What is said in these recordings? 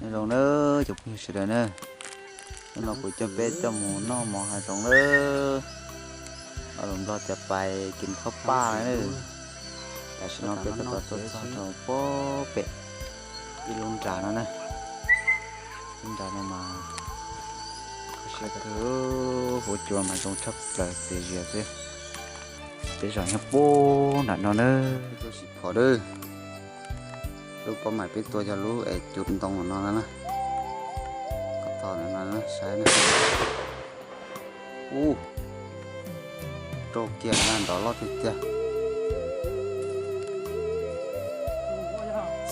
Nyob zoo na cov phooj ywg sawv daws na, hnub no kuv coj peb coj mus noj mov hav zoov na, los Nplog tias pais kis khaub paj na. Tam sim no peb tab tom tuaj txog rau pem ib lub nra no na. Lub nra no mas kho siab kawg, huab cua mas zoo tshaj plaws txias zias xwb. Peb zos nyob puag nram no na, lub sim phom lawm. Lub pob mais peb tua yog lub es cov ntoo no na, qhov tod no saib na. Ub, rau kiag na, nrov loj tiag tiag.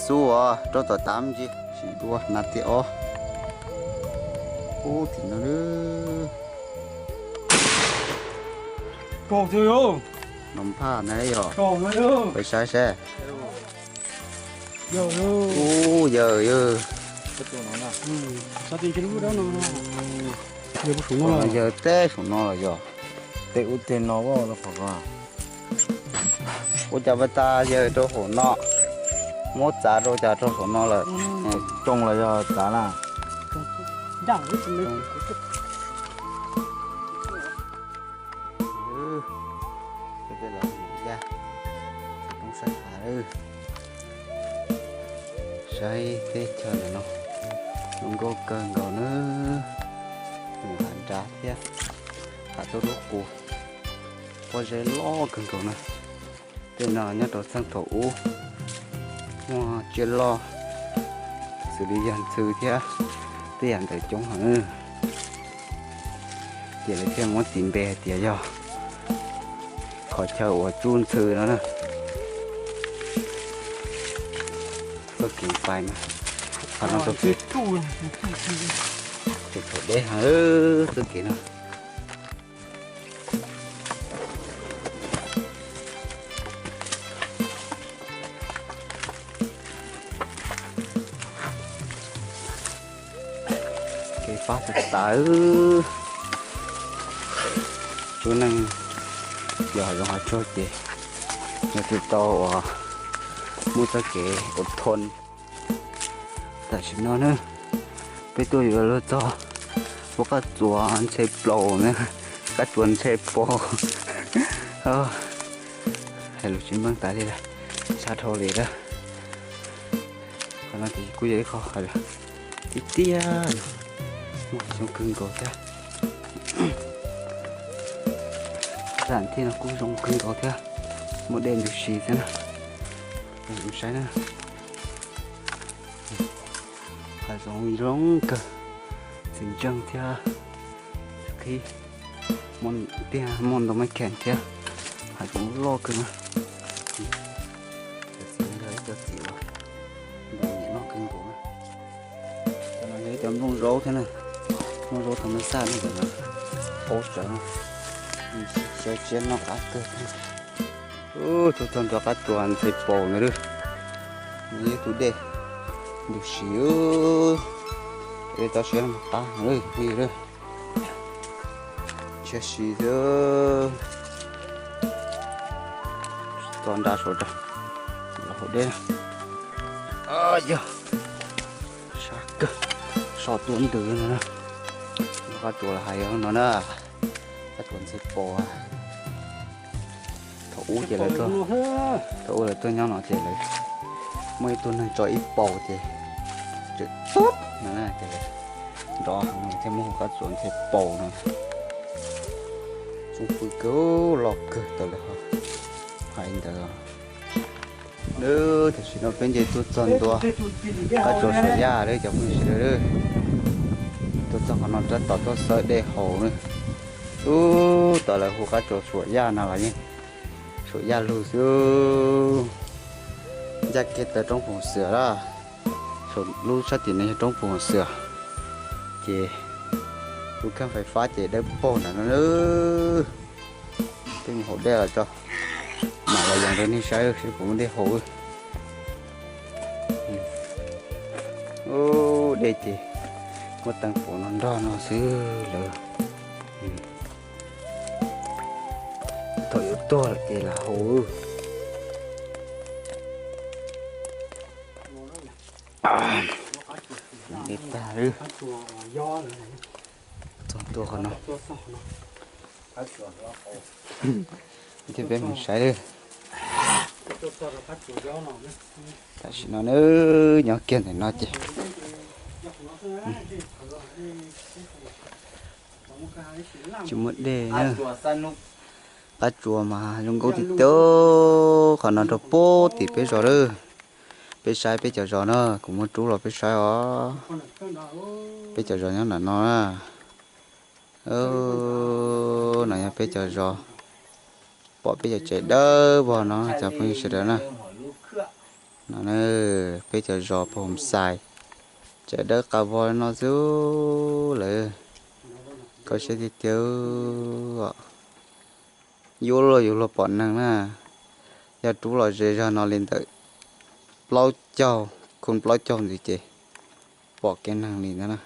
Xub os, rau tom tav me ntsis, sim dua hnav tiag os. Ub, tim no no nphaj na yog, peb saib seb. Ub, yawg yawg. Yawg teb saum no los yog, tej ub tej no. Ua cas pas tas yawg rau saum no, muab txav rau cas rau saum no lawm. Tsoo los yog txav na. Saib teb chaws ntawm no, zoo nkauj kawg nkaus na. Mus hav nrad thiab, hav tuaj lub qus, pob zeb loj kawg nkaus na. Tej no nyob rau txheej thaum ub, muaj tsiaj loj xws li yawg ntxhw thiab tej yam ntawd coob heev. Ces lawv thiaj muab tis npe hais tias yog qhov chaw uas tsuj ntxhw no na. Txoj kev pais mas, qhov no txoj kev, kev thaum deb heev txoj kev no. Kev fab tas tas. Tub neeg yog hav zoov hav tsuag ces yog tus tau uas muaj txoj kev ua thoo. Tam sim no na, peb tuaj yuav luag txog ua qab tsuas ntxhe plaus na, qab tsuas ntxhe paus. Hais lus tsis meej tas li lawm, sab dhau li lawm. Qhov no ces kuj yog ib qho hais tiag tiag, muaj zoo kawg nkaus thiab. Zaj thiaj no kuj zoo kawg nkaus thiab, muaj dej ntws si thiab na. Saib na, hav zoov zoo kawg, txiv ntseej thiab qhib, tiag muaj ntoo maj kheem thiab, hav zoov loj kawg na. Cov txiv yog ib co txiv uas nplooj nyiam noj kawg nkaus na. Cov no yog ib cov nplooj zaub thiab na, nplooj zaub thas mas xaj ne, cov no qaub tsawv, siab siab noj qab kawg thiab. Tuaj txog ntua qab tsuas ntxhe paus ntawd lawm, nws ib tug dej ntws si, dej toj siab qab lawm, ntshiab si xwb. Txog nram saud rau, los haus dej na. Yog sab kawg, so tuaj ntws no na. Qab tsuas los hais no na, qab tsuas ntxhe paus. Thaum ub ces lawv tuaj, thaum ub lawv tuaj nyob no ces lawv muaj ib tug neeg tso ib paus ces tseem tub no na ces lawv nrov heev thiaj muab hu qab tsuas ntxhe paus no. Tsoom pw kawg loj kawg tau lawv hais ntawd. Tam sim no peb nce tuaj txog ntua qab tsuas Suam Yaj lawm cov phooj ywg sawv daws. Tuaj txog qhov no tab tom tuaj xawb dej haus na. Ub, tom lawv hu qab tsuas Suam Yaj no los yeej Suam Yaj lug xwb. Ncaj kiag tawm roob Phoos Xwm lawm. Lub sab tim no yog roob Phoos Xwm, ces lub kheeb fais fab ces dawb paug ntawm no. Peb mus haus dej los tso, mam los yees rau nej saib seb puas muaj dej haus. Ub, dej ces muab teev puv no nrog no xwb lawm. Thaum yuav tuag lawm ces lam haus. Tag lawm, txog tuaj qhov no thiab peb mus saib lawm. Tam sim no nws nyob kiag ntawm no ces tsis muaj dej na. Qab tsuas mas zoo nkauj tiag tiag. Qhov no rau puag tim peb zos lawm. Peb saib peb cov zos na, kuv muab rub los peb saib os. Peb cov zos nyob nram no na. No yog peb cov zos, pom peb cov tsev dawb vog no cov phooj ywg sawv daws na. No peb cov zos Phoos Xais, tsev dawb qab vog no xwb lawm. Kho siab tiag tiag. Yuav luag yuav luag pom neeg na, yog rub los ze zog no li ntawm plaub caug, khun plaub caug ntxiv ces pom kiag neeg li ntawd na,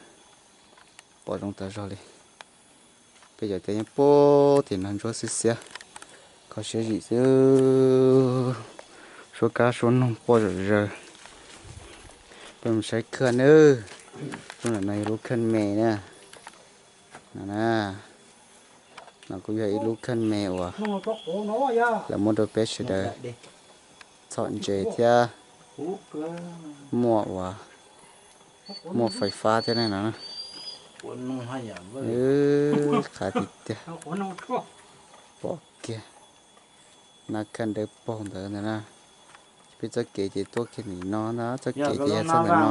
pom zoo tas zog li. Peb cov teb nyob puag tim no ntsuab xiab xiab, kho siab zim xwb. Suab kab suab noog quaj zom zaws. Peb mus saib khaj nawb. Lub ntawm no yog lub khaj me na. No na, no kuj yog ib lub khaj me uas lawv muab rau peb sawv daws txhom ntses thiab muaj uas muaj fais fab thiab ne no. Qhav tiag tiag. Pom kiag na, khaj dawb paug ntawd ntag na. Peb txoj kev ces tuaj kiag ntawm no ntag, txoj kev ces yog txoj ntawm no.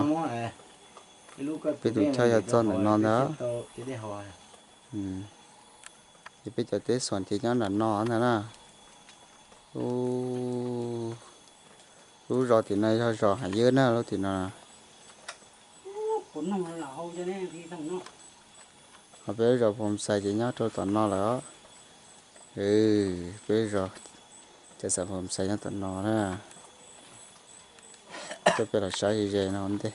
Peb tus choj yog txoj ntawm no ntag. Ces peb cov teb xuas ces nyob nram no ntag na. Lub zos tim no yog zos Hav Yawb na, lub tim no. Ho peb lub zos Phoos Xais ces nyob rau tom no lawm. Peb zos cov xeem Phoos Xais nyob tom no na. Coj peb los saib ze ze no ua ntej.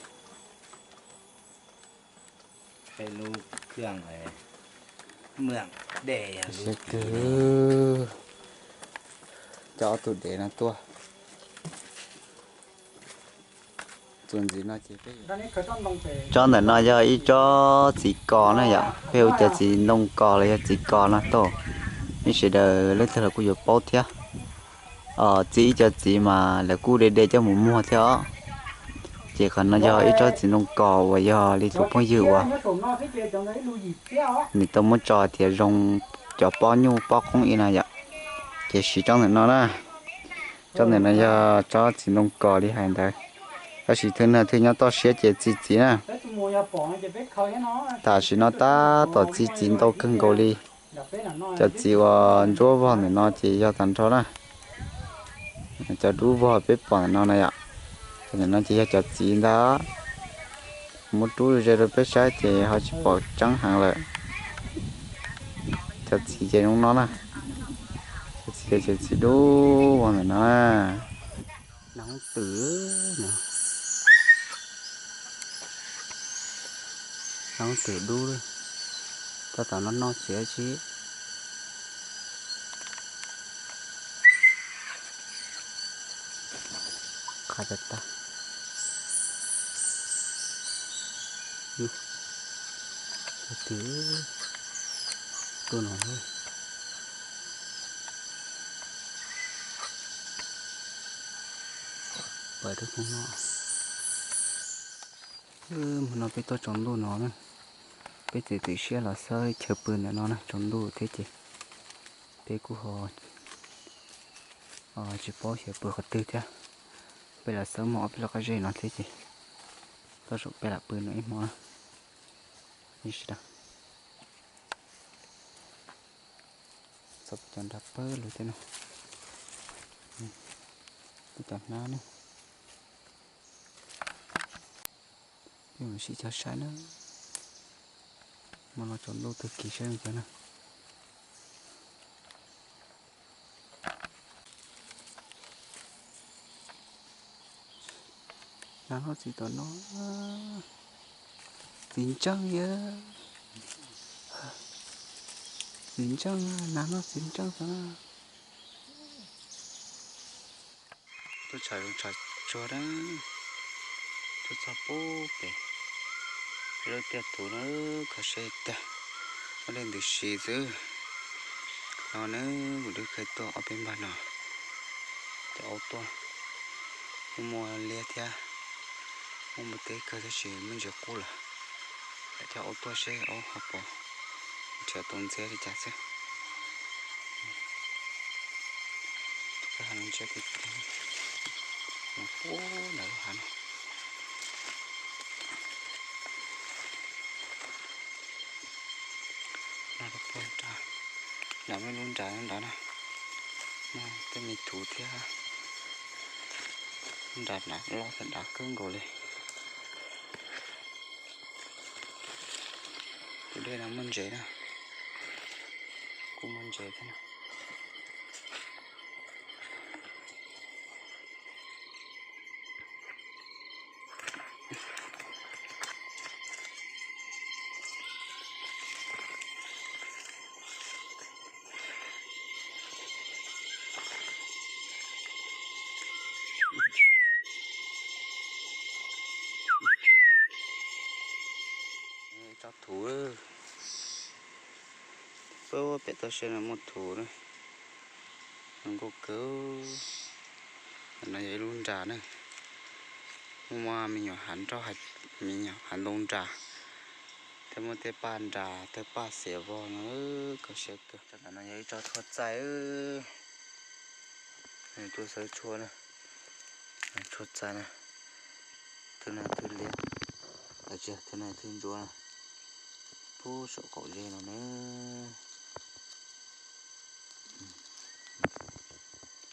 Siab kawg. Coj ob tug dev no tuaj. Txuas ntxiv no ces tsob ntawm no yog ib tsob txiv kos na yom, peb hu cov txiv ntoo kos los yog txiv kos no tau. Nej sawv daws leej twg los kuj yuav paub thiab. Txiv ib co txiv mas lawv kuj de de coj mus muag thiab os. Ces qhov no yog ib tsob txiv ntoo kos uas yog li tus phooj ywg uas nws tau muab tso tias zoo cov pob nyuj pob qoob ib no yom. Ces siv tsob ntawm no na. Tsob ntawm no yog tsob txiv ntoo kos li hais ntawd, tab sis thwj nag thwj nyob toj siab ces txi txiv na. Tam sim no tab tom txi txiv ntau kawg nkaus li. Cov txiv uas ntsuab vog ntawm no ces yog tag nrho na. Cov dub vog peb pom ntawm no na yom, cov ntawm no ces yog cov txiv ntag. Muab rub ze rau peb saib ces ho tsis pom tseeb heev lawm. Cov txiv ces zoo no na. Cov txiv ces cov txiv dub vog ntawm no. Nag hoob twm, nag hoob twm dub, tab tom noj noj txiv dab tsi. Qhav tag tag. Twm tuaj no. Pawg rau hmo no, hmo no peb tuaj tsaus ntuj no na. Peb txiav txim siab los xawb chaw pw ntawm no na, tsaus ntuj thiab ces peb kuj ho tsis paub xyov pw qhov twg thiab. Peb los xawb muaj ob peb lub qab zej no thiab ces tej zaum peb lam pw no ib hmo na. Sawv daws, txog peb cov nrag pawg lug thiab no, peb cov hnab ne. Peb mus sib cog saib na, hmo no tsaus ntuj tag kis saib zoo cas na. Nag noj txiv tom no, txiv ntseej yog, txiv ntseej, nag noj txiv ntseej tom no. Tuaj tsham zoov tsham tsuag na, tuaj txog pub pem. Lub tiaj thuv no kho siab tiag, muaj dej ntws si xwb. No na, kuv twb khaws tuaj ob peb npag no, cov aub tuaj, muaj muaj liab thiab, muaj muaj teb kawg tab sis muaj ntsis qub lawm. Coj aub tuaj seb aub ho puas nrhiav tau ntxiab li cas xwb. Ntsia, ntawm lub hav no. No rau puag nram, nram muaj lub nra nrad na, muaj tej me thuv thiab, nra nrad loj thiab dav kawg nkaus li. Tus dej no muaj ntses na, kuj muaj ntses thiab na. Tsob thuv, peb pem toj siab no muaj thuv na, zoo nkauj kawg. No yog ib lub nra na, muaj me nyuam hav nroj, me nyuam hav ntoo nra, thiab muaj tej paj nra, tej paj xiav vog no, kho siab kawg. Tam no yog ib tsob tshuaj txaij, tuaj xawb tshuaj na, tshuaj txaij na, thwb no thwb liab, thwb no thwb ntsuab na, pub saum qaum zeb no na.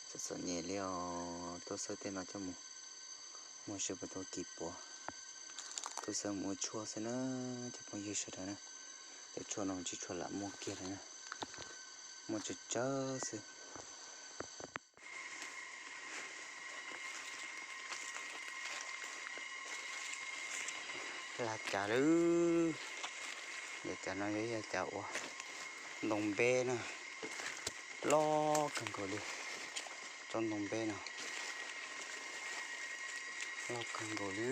Txom txom nyem li os, tuaj xawb tej no coj mus muag seb puas tau kis puav. Tuaj xawb mus ua tshuaj xwb na, cov phooj ywg sawv daws na. Cov tshuaj no tsis tshua lam muaj kiag li na, muaj tsawg tsawg xwb. Yaj cav lawm, yaj cav no yog yaj cav ua ntoo npeb na, loj kawg nkaus li. Tsob ntoo npeb no loj kawg nkaus li.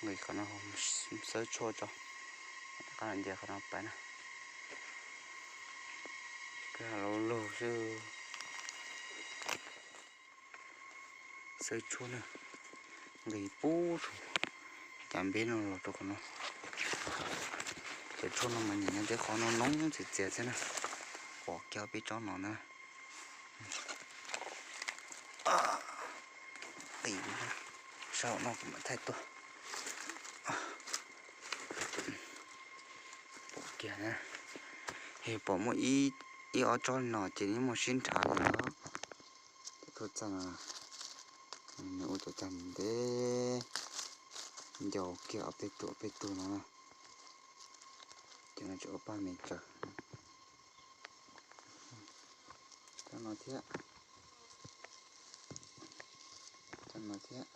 Nqis qhov no xawb tshuaj tso, qab lam nce qhov no pais na. Kawg lug lug xwb. Xawb tshuaj na, nqis pub rau cav npeb no los rau qhov no. Cov tshuaj no mas nim no tej qhov no noob txias txias xwb na. Pom kiag peb tsob no na. Sab hauv no kuv mam thaij tuaj. Pom kiag na, pom muaj ib ob tsob no ces yeej muaj sib nrhav li no. Cov tshuaj txaij no, nws ua cov cag ntev, ncau kiag ob peb tug ob peb tug no na. Cov no tseem ua paj me tsawg. Cov no thiab, cov no thiab.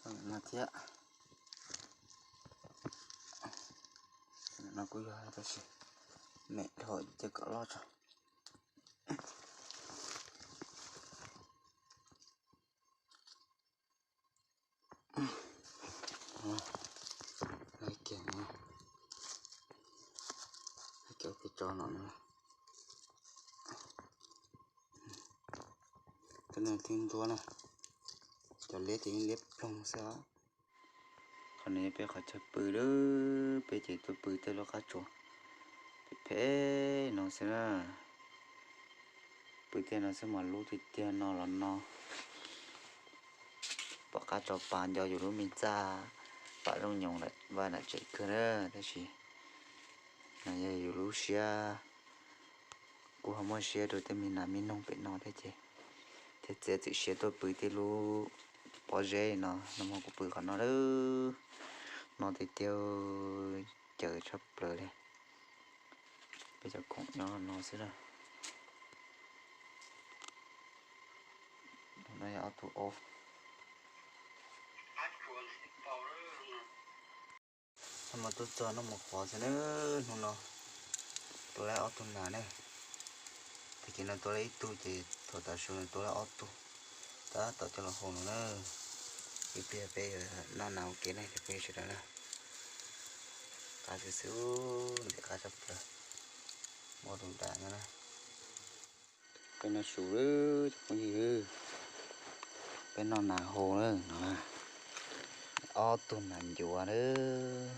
Cov no thiab. No kuj yog tab sis mem dhau ces kom loj tso. Laiv kiag no, laiv kiag peb tsob no na. Cov no thwb ntsuab na, cov liab ces yeej liab ploog xwb os. Qhov no yog peb qhov chaw pw, peb ces tuaj pw tej lub qab tsuas phem phem no xwb na. Pw tej no xwb mas lub tiag tiag no los no. Pom qab tso pa nco yus lub me txaj, pam looj nyoos lawm vaj nram tsev kawg na, tab sis no yog yus lub siab. Kuv ho muaj siab rau tej me nas me noog pem no thiab ces thiaj txiav txim siab tuaj pw tej lub pob zeb no, nag hmo kuv pw qhov no lawm, no tiag tiag, caws tshaj plaws li. Peb cov khoom nyob no xwb na. No yog ob tug aub. Nag hmo tuaj txog noj mov qhuav xwb na, hnub no tuaj Tua lawm ob tug nas ne. Tag kis no tua lawm ib tug ces thaum tav su no tua lawm ob tug. Tab tom coj los hau no na. Ib pliag peb yuav noj nas ua ke na cov phooj ywg sawv daws na. Qab xwb xwb, ntxim qab tshaj plaws. Muaj lub dam no na. Peb noj su lawm cov phooj ywg. Peb noj nas hau lawm no. Ob tug nas ncuav lawm.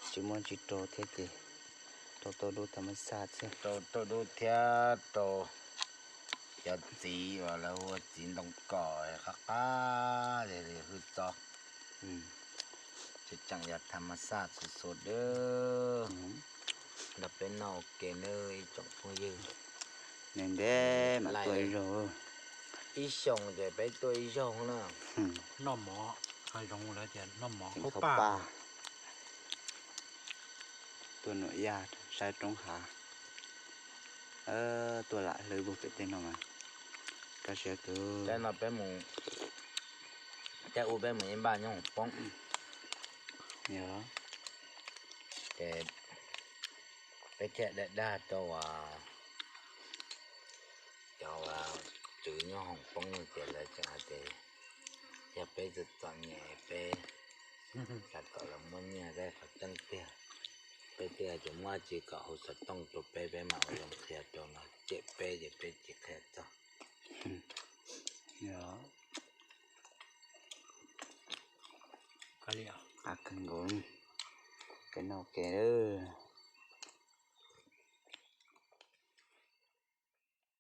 Tsis muaj tsis rau thiab ces rau tau dub tham mas xaj thiab. Rau dub thiab rau cov txiv uas lawv hu ua txiv ntoo kom qab qab li hwj txo. Tseem yog tham mas xaj xus xus dawb. Nrog peb noj ua ke nawb ib tsoom phooj ywg. Ntev ntev mam tuaj ib zaug. Ib xyoos ces peb tuaj ib zaug na. Noj mov, hav zoov lawv tias noj mov khaub paj. Tuaj Nuam Yaj saib roob hav. Tuaj lam hlwb puag pem tej no mas. Kaj siab kawg. Tej no peb mus, tej ub peb mus ib npaj nyob hoom poob. Yog. Ces peb thiaj dag dag rau cov tswv nyob hoom poob no ces lawv tseem hais tias yog peb txom txom nyem peb xav kom lawv muab nyiaj, qhov tseeb tiag peb twb hais tias muab dab tsi kom hu xov tooj rau peb, peb mam ua zoo qhia rau no, cem peb ces peb tsis qhia txog. Qab kawg nkaus, peb noj ua ke lawm.